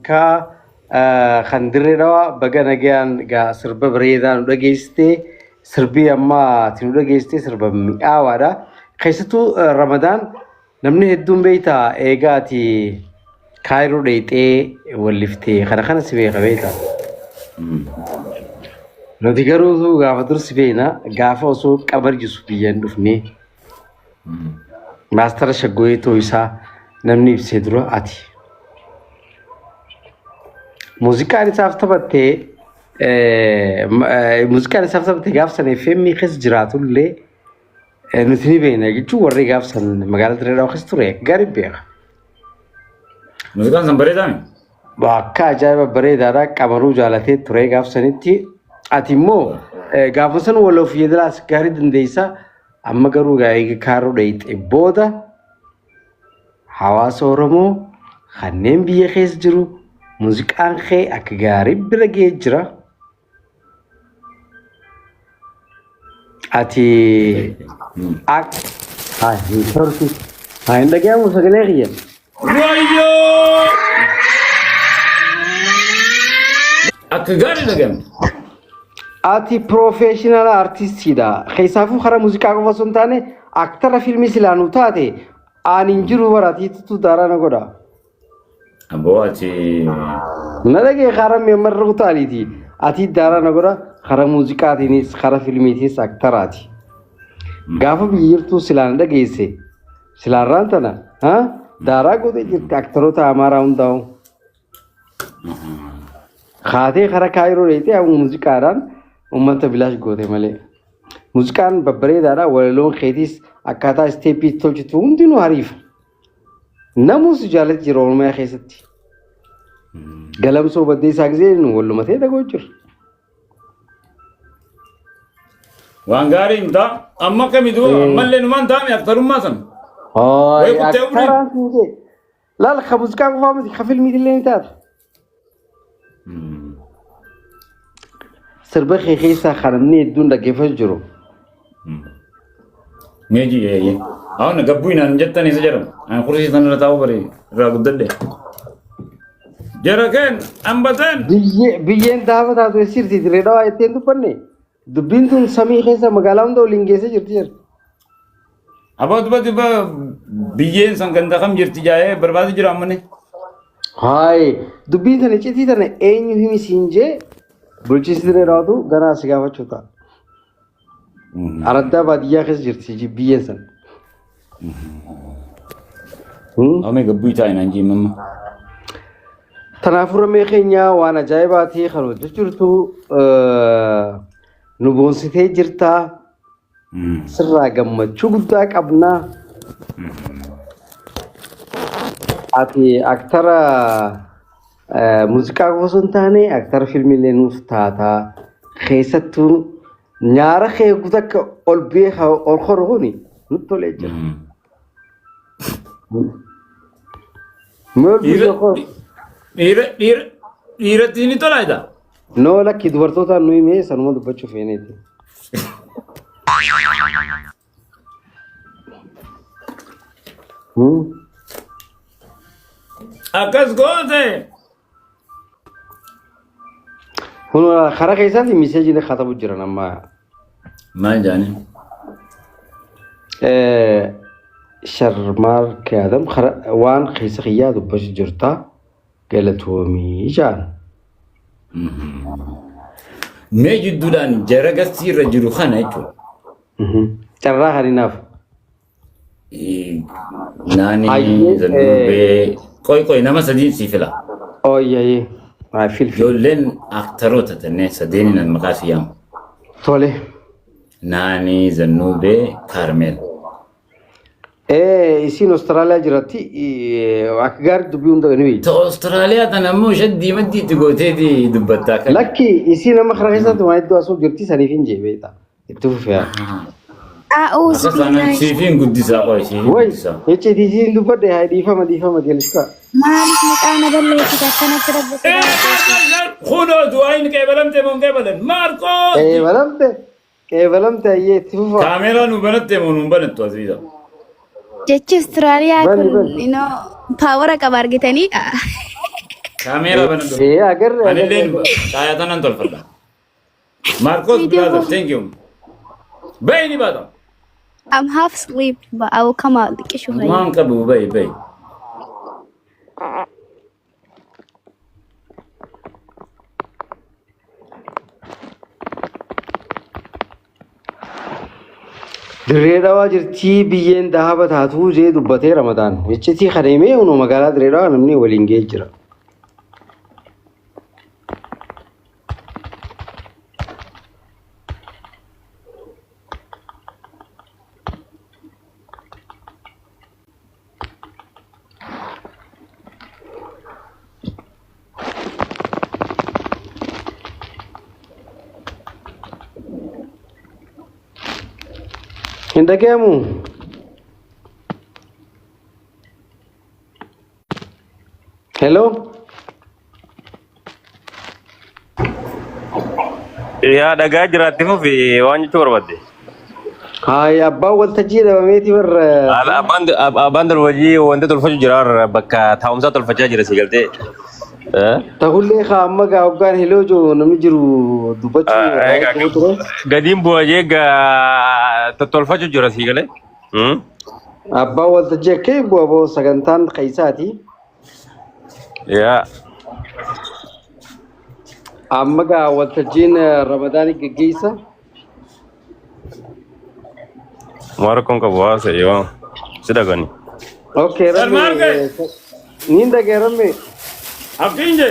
Malkaa kan Dirree Dhawaa baga nagayaan gaa sirba bareedaa nu dhageessiste. Sirbii amma ati nu dhageessiste sirba mi'aawaadha. Keessattuu Ramadaan namni hedduun beektaa eegaa ati Kaayiroo dheeyxee walliftee kana kana si beeka beektaa. Nuti garuu gaafa dur si beekna gaafa osoo qabar jisu biyya hin dhufne. Maastara shaggooyee ta'uu isaa namni ibsee dura ati. Muuziqaan isaaf taphattee muuziqaan isaaf taphatte gaaf sana FM keessa jiraatullee nuti ni beekna jechuun warri gaaf san magaalaa Dirree Dhawaa keessa ture gaarii beeka. Muuziqaan san bareedaa mi? Akka ajaa'iba bareedaadha qamaruu jaalatee ture gaaf sanitti. Ati immoo gaafa san waloof yeedalaas gaarii dandeessa. Amma garuu egaa kaaroo dheeyxe booda hawaasa Oromoo kanneen biyya keessa jiru muuziqaan kee akka gaarii bira ga'ee jira. Ati akka haa hin tortu haa hin dhaga'amu sagalee kiyya. Wayyoo! Akka gaarii dhaga'amte. Ati piroofeeshinaala artistiidha. Keessaafuu karaa muuziqaa qofa osoo hin taane aktara fiilmii silaa nu taate ani hin jiru bara atiitu daaraa na godha. Aboo ati Na dhagee karaa mi'ammarra kutaaliiti. Ati daaraa na godha karaa muuziqaatiinis karaa fiilmiitiinis aktaraati. Gaafa biyya jirtuu silaa na dhageesse silaarraan tana daaraa gootee jirti aktaroota Amaaraa hundaa'u. Kaatee karaa kaayiroo dheeyxee amma muuziqaadhaan uummata bilaash goote malee. Muuziqaan babbareedaadha walaloon keetiis akkaataa isteeppii tolchitu hundinuu hariifa. Namuu si jaalatti jira Oromiyaa keessatti. Galamsoo baddeessaa gisee nu wallumatee dhagoo jira. Waan gaarii hin ta'a. Amma akkami duuba ammallee numaan taa'ame aktarummaa sana. Wayi kuttee umrii. Aktaraan siin jee. Laal ka muuziqaa qofaa miti ka filmii illee ni taata. Sirba kee keessaa kan namni hedduun dhaggeeffatu jiru. Meeji eeyyee. Awwan gabbuu inaan jettan isa jedhamu. Ani kursii sana irra taa'uu bari irraa guddadhe. Jara keen ambateen. Biyyeen daafa taatu sirti dirree dhawaa jettee hin dubbanne. Dubbiin tun samii keessa magaalaa hunda waliin geessee jirti jedha. Aboo duba duba biyyeen san ganda kam jirti jaa'ee barbaadu jira ammani. Haay dubbiin tana iccitii tana eenyu himi siin jee bulchiinsi dirree dhawaatu ganaa si gaafachuu ta'a. Araddaa baadiyyaa keessa jirti biyyeen san. Amee gabbuu taa'e naan jee mamma. Kanaafuu ramee keenya waan ajaa'ibaati kan hojjechuu jirtu nu boonsitee jirta. Sirraa gammachuu guddaa qabna. Ati aktara muuziqaa qofa osoo hin taane aktara fiilmiillee nuuf taata. Keessattuu nyaara kee takka ol beeka ol koru kuni nutti tolee jira. Mee ol Dhiira biyya koo. dhiira dhiira dhiiratti ni tolaa jedha. Noo lakki dubartootaan nuyi mee sanuma dubbachuu feeneeti. Akkas goote. Kun karaa keessaatti miseejiin katabu jiran amma. Maal jaanii? Sharmaar Adam waan keessa kiyyaa dubbachuu jirta galatoomii jaan. Mee jidduudhaan jara gastii irra jiru kana jechuudha. Carraa kan hinaaf. Naani Hayyee, zandurbee qoy qoy nama sadiin sii fila. Ooyyayee. Haa filfil. Ijoolleen aktaroota tanneen sadeeni nan maqaa si yaamu. Tole. Naani zannuubee kaarmeel. Isiin Austraaliyaa jiratti akka gaarii dubbii hunda ni beekti. Ta Austraaliyaa tana ammoo ishee diimaddi itti gooteeti dubbattaa kan. Lakki isii nama karaa keessatti waan hedduu asuu jirti saniif hin jee beekta. Itti fufee haa. A'uuzu Akka kanaan billaahi. siifiin guddisaa qoy siifiin Way guddisaa. icciitii isiin dubbadhe haa dhiifama dhiifama geelishkaa. Maaliif maqaa na balleessita akkanatti rabbi sodaadhu. Kunoo du'aayin qeebalamte moo hin qeebalan? Maarqoos! Qeebalamte qeebalamte ayyee itti fufaa. Kaameeraa nu banatte moo nu hin banattu Aziiza? Jechi Austraaliyaa Bani kun bani. inoo paawara qaba argitanii. Kaameeraa banadhu. Ee agarre Anillee agarre. caayaa tanan tolfadha. Marcos Video brother, thank you. Bayi ni baata. I'm half asleep, but I will come out. Xiqqishuu fayyada. Waan qabu bayi bayi. Dirree Dhawaa jirtii biyyeen dahaba taatuu jee dubbatee Ramadaan. Iccitii kana himee kunoo magaalaa Dirree Dhawaa namni waliin ga'ee jira. Hin dhaga'amu? Hello? Yaa dhagaa jiraatti fufi waan jechuu barbaadde. Hayi abbaan waltajjii dhabameeti warra. Abbaan abbaan tolfajii wanta tolfachuu jira warra bakka taa'umsaa tolfachaa jira si galtee. Tahullee kaa amma gaa hoggaan heloo jiru namni jiru dubbachuu ture. Gadiin bu'a jee gaa tottolfachuu jira si galee. Abbaan waltajjii akka hin bu'a boo sagantaan keessaati. Yaa. Amma gaa waltajjiin Ramadaanii geggeessa. Waan rakkoon qabu haasa yoo si dhagani. Okay, Salmaan Rammee. Niin dhagee Rammee. Abdiin jee.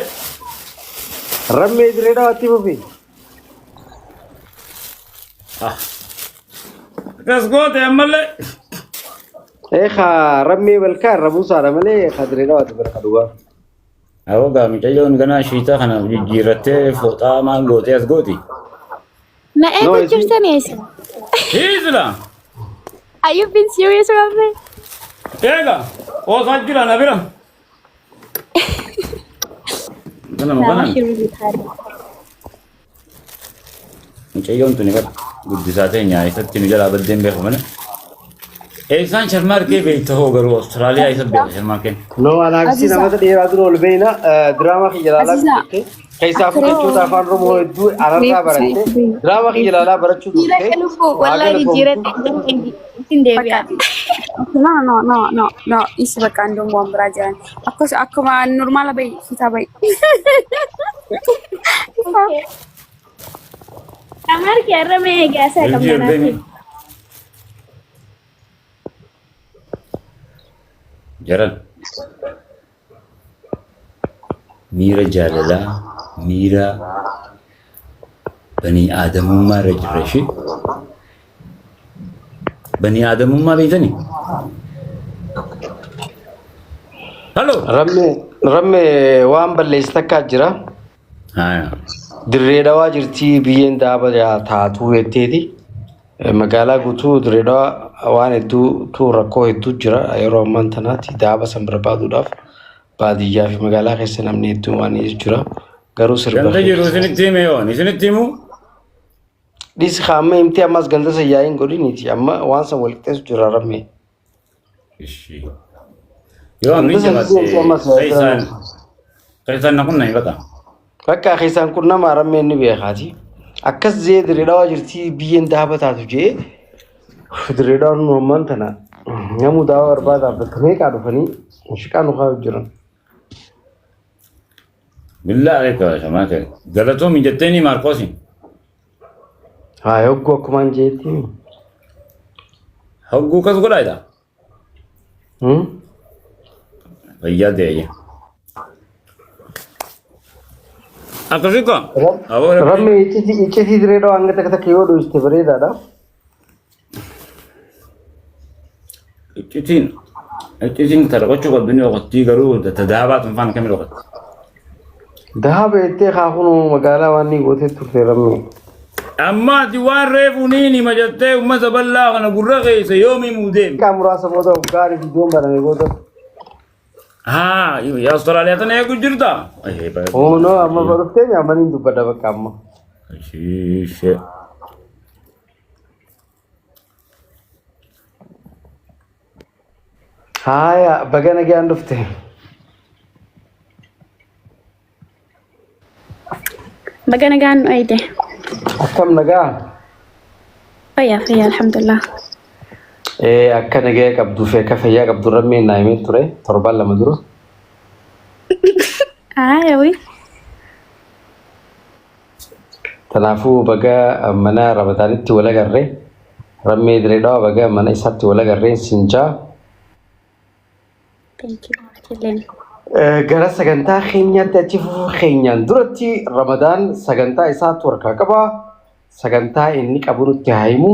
Rammee Dirree Dhawaatti fufi. Akkas goote ammallee. Ee kaa Rammee balkaa irra buusaadha malee kaa Dirree Dhawaatti barka dhugaa. Awoo gaa mucayyoon ganaa shiitaa kana jijjiirrattee fooxaa maal gootee as gooti. Na No, eegu isi jirtanii isin? Hiizila. Are you being serious, Ramme? Eega. Qoosaa jira na bira. Kanama No, I'm kanaan. actually really tired. Mucayyoon tuni bara guddisaa teenya isatti nu jalaa baddeen beeku malee. Eessaan sharmaarkee beekta hoo garuu Awustiraaliyaa isa beeka sharmaarkeen. No, anaafisi Aziza. namoota dheeraa dura ol beeyna diraamaa kiyya ilaalaa Aziza. guddatte. Keessaafuu jechoota afaan Oromoo hedduu anarraa baratte. Diraamaa kiyya ilaalaa barachuu Jira turte. lubbuu Haa wallahi galatoomtu. jijjiiradhe ittiin deebi'a. No, no, no, no, no. Isi bakka andoon waan biraa jiran. Akkas akkuma normaala bahi, fitaa bahi. Okay. Amarki har'a mee egaa isaa Leenjii qabna ol beemi. Jaran. Miira jaalalaa, miira banii aadamummaa irra jirra ishee. Banii aadamummaa beektanii? Halloo. Rammee Rammee waan balleessi takkaa jira. Haa. Dirree Dhawaa jirtii biyyeen daaba taatuu jetteeti. Magaalaa guutuu Dirree Dhawaa waan hedduutu rakkoo hedduu jira yeroo ammaan tanaatti daaba san barbaaduudhaaf baadiyyaa fi magaalaa keessa namni hedduun waan jira. Garuu sirba Ganda jiru isinitti hime yoon isinitti himu. Dhisi kaa amma himtee ammas ganda san yaa'iin godhiniiti amma waan san wal qixxeessu jira Rammee. Ishii. Yoo amni Ganda san jabaate deemsi ammas keessaan keessaan na qunnami bakka. Bakka keessaan qunnamaa Rammeen ni beekaati. Akkas jee Dirree Dhawaa jirtii biyyeen daaba taatu jee Dirree Dhawaan nu ammaan tana namuu daaba barbaadaaf bakka meeqaa dhufanii shiqaa nu kaa'u jiran. Billaa aleeka shamaa ta'e. Galatoomi jetteeni Maarkoosi. Haa hogguu akkumaan jeetti. Hogguu kas godhaa jedha. Fayyaa ta'e. Akkasii koo. Aboo rabbi. Rammee iccitii Dirree Dhawaa hanga takka takka yoo dhohiste bareedaadha. Iccitiin iccitiin tarqachuu qabdu ni oqottii garuu tadaabaa tunfaan kamii oqotti. Dahaba jettee kaa kunuu magaalaa waan ni gootee turte Rammee. Amma ati waan reefu niin hima jettee uummata bal'aa kana gurra keessa yoom himuu deemi. Xiqqaa muraasa booda gaarii viidiyoon baname booda. Haa yaa Awustiraaliyaa tana eegu jirta. Oh no amma baruftee amma niin dubbadha bakka amma. Shiishee. Haaya baga nagaan dhufte. Baga nagaan nu eeyde. Akkam nagaa? Fayyaa fayyaa alhamdulillah. Akka nagaya qabduu fi akka fayyaa qabdu rammeen naa himee ture torbaan lama dura. Aayawi. Kanaafuu baga mana Ramadaanitti wal agarre. Rammee Diree Dhawaa baga mana isaatti wal agarreen siin jaa. Thank you. Atilleen. Gara sagantaa keenyaatti achi fufuu keenyaan duratti Ramadaan sagantaa isaatu harkaa qaba. Sagantaa inni qabu nutti haa himu.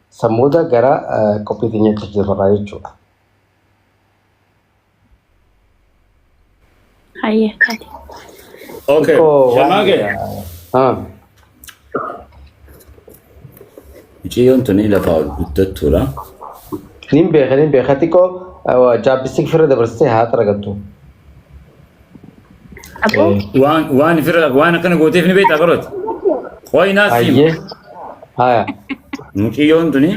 San booda gara qophii teenyaatti achi dabarraa jechuudha. Hayyee taate. Okay. Xiqqoo waan Shamaage. Ah, Mucayyoon tuni lafaa ol guddattuudha. nin beeka nin beeka xiqqoo jaabbistik firra dabarsitee haa xaragattu. Aboo. Waan waan firra waan akkana gooteef ni beektaa qarooti. Qoy naaf himi. Hayyee. Haya. Mucayyoon tuni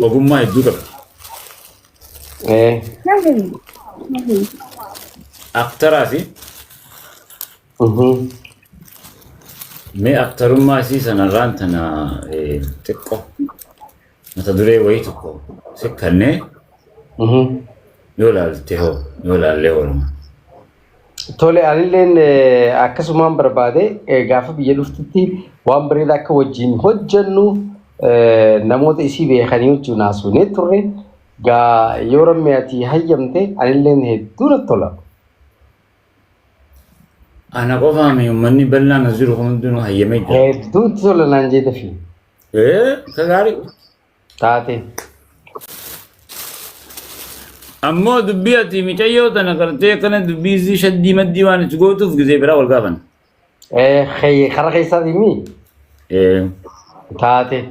ogummaa hedduu qabdi. Aktaraa fi mee aktarummaa isii sanarraan tana xiqqoo mata duree wayii tokko sikkannee yoo laalte hoo yoo laallee ooluma. Tole anilleen akkasumaan barbaade gaafa biyya dhuftutti waan bareedaa akka wajjin hojjennu namoota isii beekanii wajjin haasofnee turre. Gaa yoo rammee ati hayyamte anilleen hedduu natti tola. Ana qofaami uummanni bal'aan as jiru kun hundinuu hayyamee jira. Hedduu itti tola naan jeete fi Ee, ka gaarii. taate. Ammoo dubbii ati micayyoo tana gartee akkana dubbii isii shaddii maddii waan itti gootuuf gizee biraa wal gaafan. Karaa keessaatii mii Ee, taate.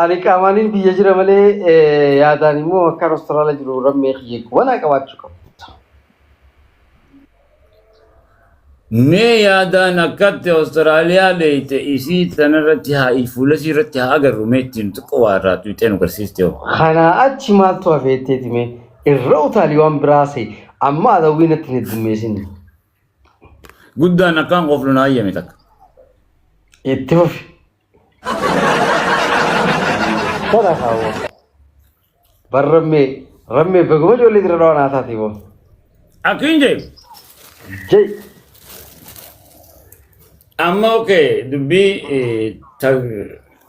Ani qaamaanin biyya jira malee yaadaan immoo akkaan Australia jiru rammee kiyya qubanaa qabaachuu qabu. Mee yaadaan akkatti Austraaliyaa leeyte isii tanarratti haa fuula isii irratti haa agarru mee ittiin xiqqoo waa irraa tuqxee nu garsiiste hoo. Kanaa achi maaltu hafeetteeti mee irra utaalii waan biraa se'e amma adawwii natti hin heddummeessin. Guddaan akkaan qoflu naa hayyame takka. Itti fufi. Kana kaawwa. Bar rammee rammee baguma ijoollee dira dhawaa naa taate boo. Akkin jee. Jai. Amma okay dubbii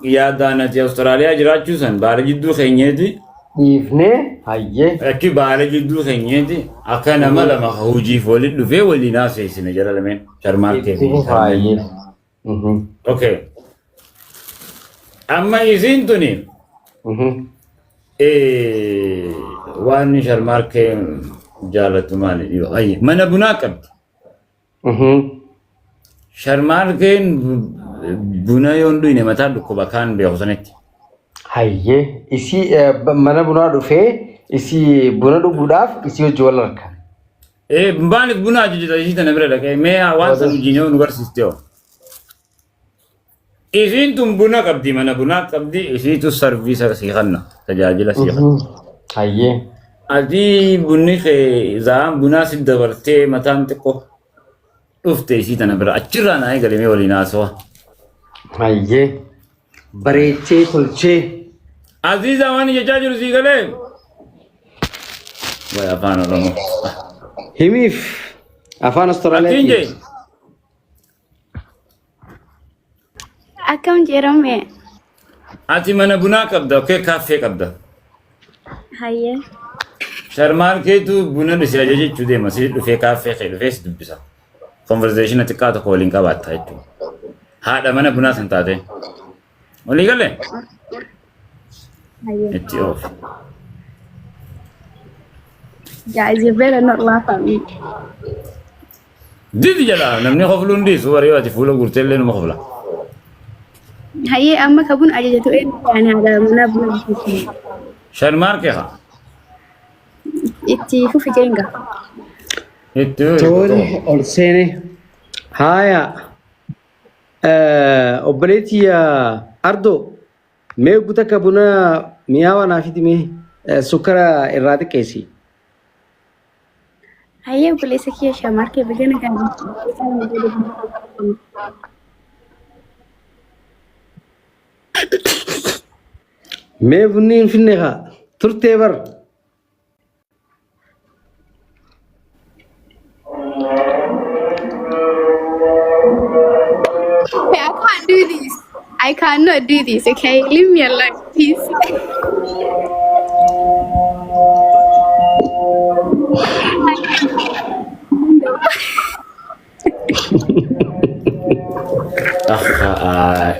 yaadaan ati Awustiraaliyaa jiraachuu san baala jidduu keenyeeti. Dhiifnee hayyee. Akki baala jidduu keenyeeti akka nama lama hojiif walitti dhufee waliin haasofsine jara lameen sharmaarkee Itti fi fufa hayyee. Okay. Amma isiin tuni waan sharmaarkee jaalatu maali dhiyoo hayyee mana bunaa qabdi. Sharmaarkeen buna yoo hin dhuyne mataan dhukkuba kaan beeku sanitti. Hayyee isii mana bunaa dhufee isii buna dhuguudhaaf isii hojii wal harka. Maaliif buna ajajata isii tana bira dhaqee mee waan san hojiin yoo nu barsiiste hoo. Isiin tun buna qabdi mana bunaa qabdi isiitu sarviisa sii kanna tajaajila sii kanna. Hayyee. Ati bunni kee za'aan bunaa si dabartee mataan xiqqoo dhufte isii tana bira achirraa naa eegale mee waliin haasawa. Hayyee. Bareechee tolchee. Aziizaa waan jechaa jiru sii galee. Way afaan Oromoo. Himiif afaan Akkiin Austraaliyaati. jee. Akkam jedhame. Ati mana bunaa qabda, okee kaaffee qabda. Hayyee. Sharmaan keetu buna si ajajachuu deema, si dhufee kaaffee kee dhufee si dubbisa. Konverzeeshina xiqqaa tokko waliin qabaatta jechuudha. Haadha mana bunaa san taate. Walii galee? Hayyee. Itti oofi. Guys, you better not laugh at me. Didi jedha namni kofluu hin dhiisu warri ati fuula guurtee illee numa kofla. Hayyee amma ka buna ajajatu eenyu ani haadha manaa buna ajajatu. Sharmaarkee haa. Itti fufi jeenga. Itti fufi. Tole ol seene. Haaya. Obboleettii Ardoo mee guuta akka buna mi'aawaa naa fidi mee sukkara irraa xiqqeessi. Hayyee obboleessa kiyya shamarkee baga nagaan Mee bunni hin finne haa turtee bar. Okay, I can't do this. I cannot do this, okay? Leave me alone, please.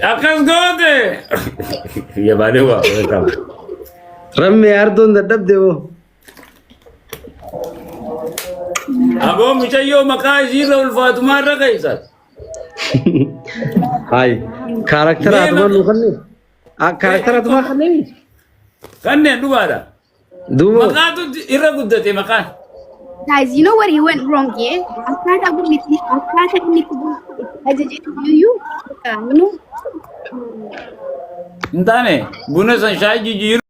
Akkas goote! Yabaanee waa welcome. Rammee ardoon dadhabde hoo. Aboo mucayyoo maqaa isiirra ulfaatumaa irra keessa. Hayi kaarakteera Mee atumaa nuu kennee? Kaarakteera atumaa kennee? Kanneen dhugaadha. Duuba Maqaatu irra guddate maqaan. Guys, you know where he went wrong, yeah? Akkaataa bunni itti akkaataa inni itti buna itti ajajetu iyyuu, you know? Hin taane buna san shaayii jijjiiruu.